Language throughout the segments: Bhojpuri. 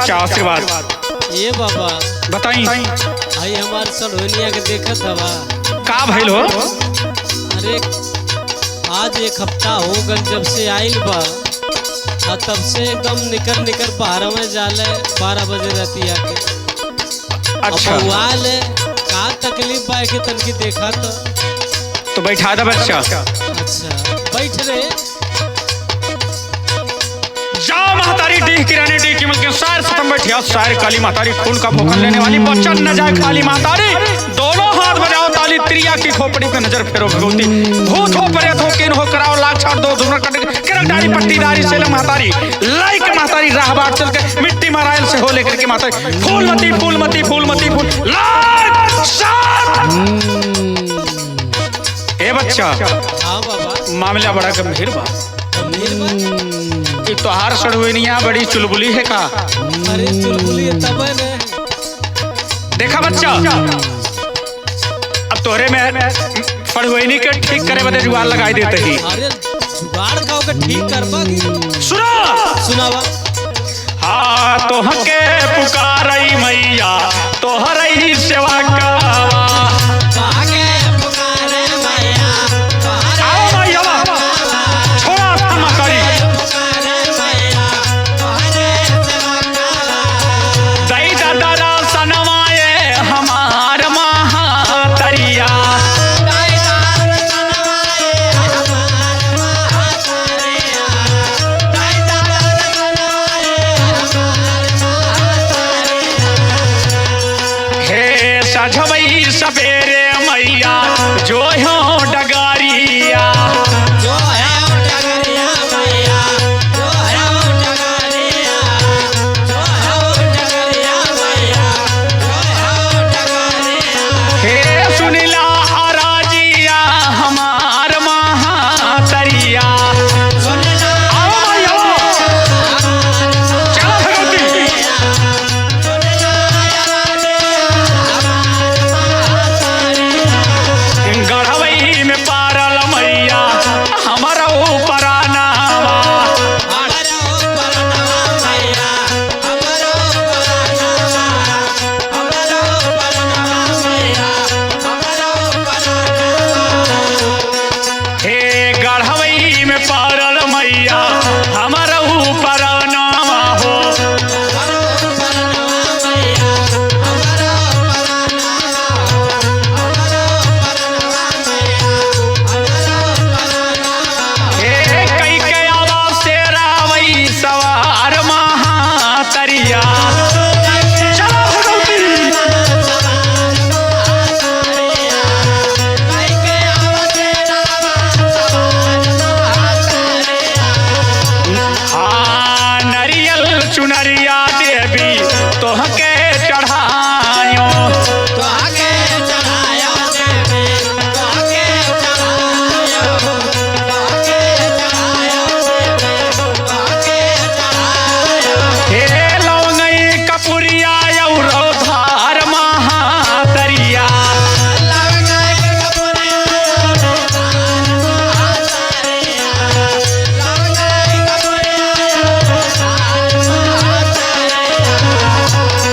बच्चा, आशीर्वाद। ये बाबा बताई आई हमार सलोनिया के देखत हवा। का भइल हो? अरे आज एक हफ्ता हो गल जब से आइल बा, और तब से एकदम निकर निकर बाहर में जाले 12 बजे राती आके। अच्छा है का तकलीफ बा के तनकी देखा तो। तो बैठा दे बच्चा। अच्छा बैठ रे। जाओ महतारी डीह किरानी डीह की मलकिन सार सतम बैठिया सार काली महतारी खून का भोखल लेने वाली बच्चन न जाए खाली महतारी दोनों हाथ बजाओ ताली त्रिया की खोपड़ी पे नजर फेरो भगवती भूत हो प्रेत हो किन हो कराओ लाख छाड़ दो धुनर कट किरकदारी पट्टीदारी सेलम महतारी लाइक महतारी राह बाट चल के मिट्टी मरायल से हो लेकर के महतारी फूलमती फूलमती फूलमती फूल लाख सात। ए बच्चा हाँ बाबा मामला बड़ा गंभीर बा। गंभीर बा? ई तोहार सड़ुनिया बड़ी चुलबुली है का? अरे चुलबुली तब ने। देखा बच्चा अब तोहरे में पढ़ुनी के ठीक करे बदे जुगाड़ लगाई देते ही। अरे जुगाड़ का के ठीक करबा की? सुनो सुनावा। हाँ तोहके पुकारई मैया तोहरई सेवा का। आओ मैया छोड़ा स्थान महतारी दई दादा सनवाए हमार महातरिया। हे सजवई सवेरे मैया जो हो डगारिया। हे सुनिला अराजिया हमार महातरिया। आओ भाई आओ चलो भगवती। गढ़वई में पारल मैया हमारा ऊपर नावा। हे गढ़वई में पारल मैया हमारा ऊपर नावा हो। हे कई के आवाज से रावई सवार महातरिया। चलो भगवती। हाँ नरियल चुनरिया देवी तोहके चढ़ायो। हे लौंगई कपुरिया और धार महातरिया।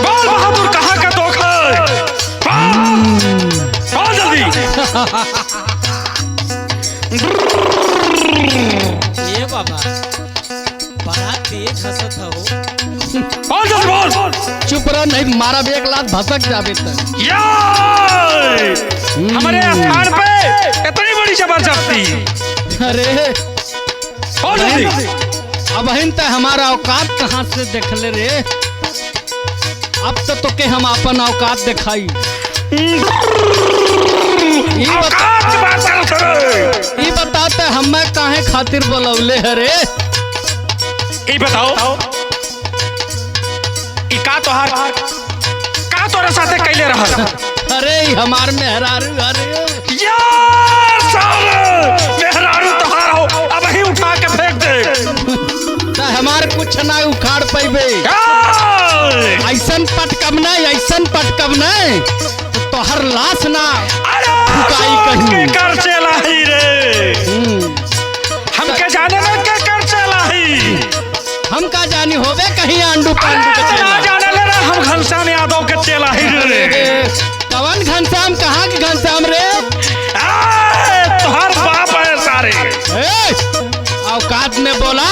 बोल बहादुर कहाँ का दोखर? बोल जल्दी। ये बाबा बड़ा तेज हंसत हो। बोल जल्दी बोल। चुप रह नहीं मारा भी एक लात भसक जाबे तक। यार हमारे स्थान पे इतनी बड़ी जबरदस्ती। अरे बोल जल्दी। अब हिन त हमारा औकात कहाँ से देखले रे? अब तो तोके हम अपन औकात दिखाई। औकात की बात करत रे। ई बताते हमें काहे खातिर बोलौले हरे? ई बताओ ई का तोहार का तोरा साथे कैले रहल? अरे ई हमार मेहरारू अरे। यार साले मेहरारू तोहार हो अब ही उठा के फेंक दे। त हमार कुछ ना उखाड़ पैबे। यार! ऐसन पटकब नहीं, ऐसन पटकब नहीं तो तोहर लाश ना अरे फुकाई कहीं। के कर चलाही रे। हमके जाने में के कर चलाही। हम का जानी। तनी होबे कहीं आंडू पांडू के ना चेला। जाने ले रे, हम घनश्याम यादव के चेला ही रे। कवन घनश्याम, कहाँ के घनश्याम रे? ए, तोहर बाप है सारे। ए, औकात में बोला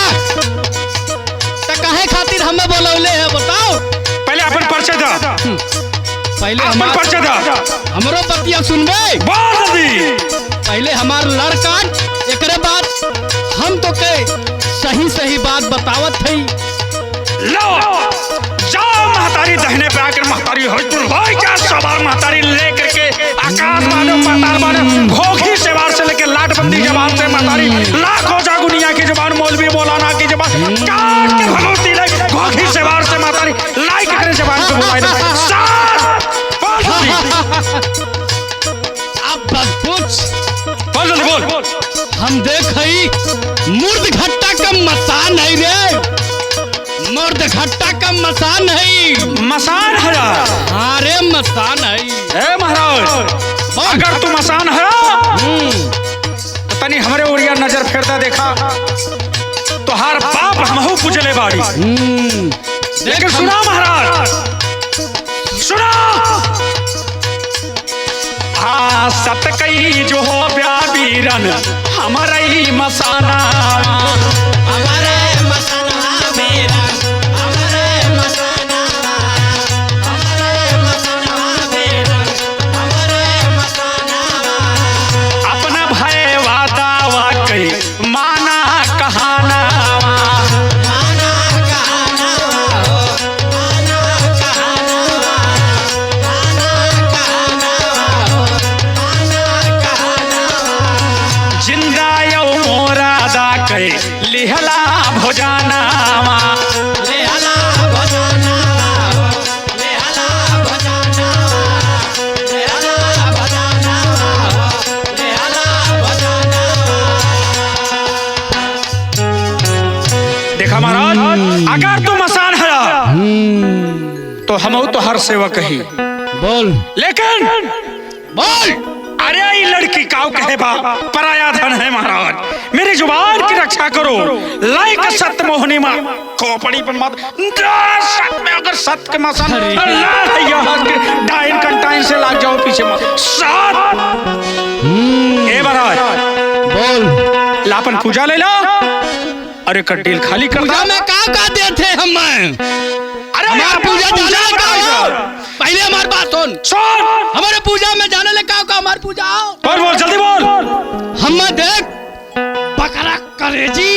त काहे खातिर हमें बोलौले है बताओ? पहले अपन परिचय दा। पहले अपन हमार परिचय दा। हमरो बतिया सुनबे। बोल जल्दी। पहले हमार लड़का, एकरे बाद हम तो के सही सही बात बतावत हई। लो जाओ महतारी दहने पे आकर महतारी हो तुम हो क्या सवार महतारी लेकर के आकाश मानो पाताल मानो घोघी सेवार से लेकर लाटबंदी जबान से महतारी लाखों जागुनिया की जबान मौलवी मौलाना की जबान काट के भगवती ले घोघी सेवार से महतारी लाइक करे जबान को बुलाई दे सात बोल जल्दी। अब बस पूछ। बोल जल्दी बोल। हम देख हई मुर्द घट्टा का मसान है रे, मुर्द घट्टा का मसान है। मसान है। हाँ रे मसान है। ए महाराज, अगर तू मसान है तो तनी हमरे ओरिया नजर फेरता देखा तोहार बाप हमहू पूजले बाड़ी। लेकिन सुना महाराज, सुना आ सत कई जो हो ब्याबीरन हमारा ही मसाना। हमारे मसाना मेरा, हमारे मसाना, हमारे मसाना मेरा, हमारे मसाना। अपना भय वादावा कई माना कहाना। माना कहाना हो, माना कहाना, माना कहाना हो, माना कहाना। जिंदा यो मोरा दा कई लिहला भोजाना। लेहला भजाना हो, लेहला भजाना, लेहला भजाना हो, लेहला भजाना। देखा महाराज, अगर तू मसान है तो हम तो हर सेवक ही, बोल लेकिन बोल। अरे ये लड़की काव कहे बा पराया धन है महाराज, मेरी जुबान की रक्षा करो। लाइक सत्य मोहनी माँ खोपड़ी पर मत सत में अगर सत्य के मसान डाइन कंटाइन से लाग जाओ पीछे मत सात। ए महाराज बोल। लापन पूजा ले लो अरे कड्डील खाली कर पूजा दा। में का का देते हम? अरे हमार पूजा जाने ले का बनाई हो? जा। पहले हमार बात सुन। सुन हमारे पूजा में जाने ले का का हमार पूजा आओ। बोल बोल जल्दी बोल। हम देख बकरा करेजी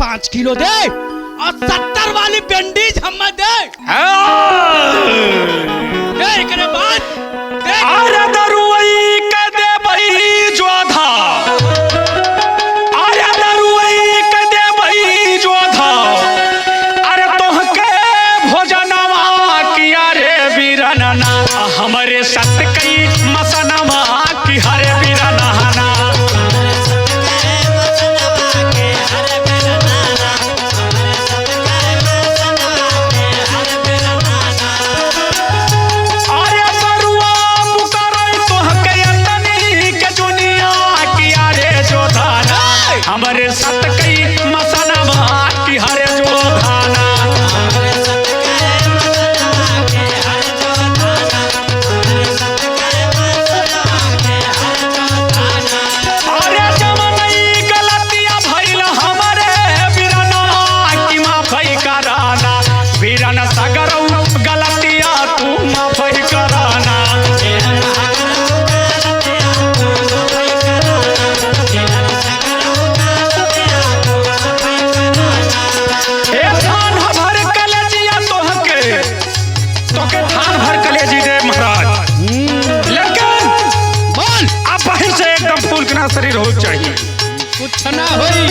5 किलो दे और 70 वाली बैंडेज हम दे। हाँ। दे एकरे बाद देख। अरे दरुई के देबई जोधा, अरे दरुई के देबई जोधा, अरे तोहके भोजनवा किया रे बीरनना, हमरे सत कई मसनवा की हरे बीरनना। अरे बरुआ पुकारे तोहके अतनी के दुनिया किया रे जोधाना, हमरे सत कई मसनवा की हरे जोधाना। अरे जमनई गलतिया भइल हमरे बिरना की माफी कराना, बिरन सगरौ गलतिया तू माफी कराना। ए थान भर कलेजिया तोहके, तोके थान भर कलेजी दे महाराज, लेकिन बोल। अब बाहर से एकदम फूल के ना शरीर हो चाहिए। कुछ ना होई।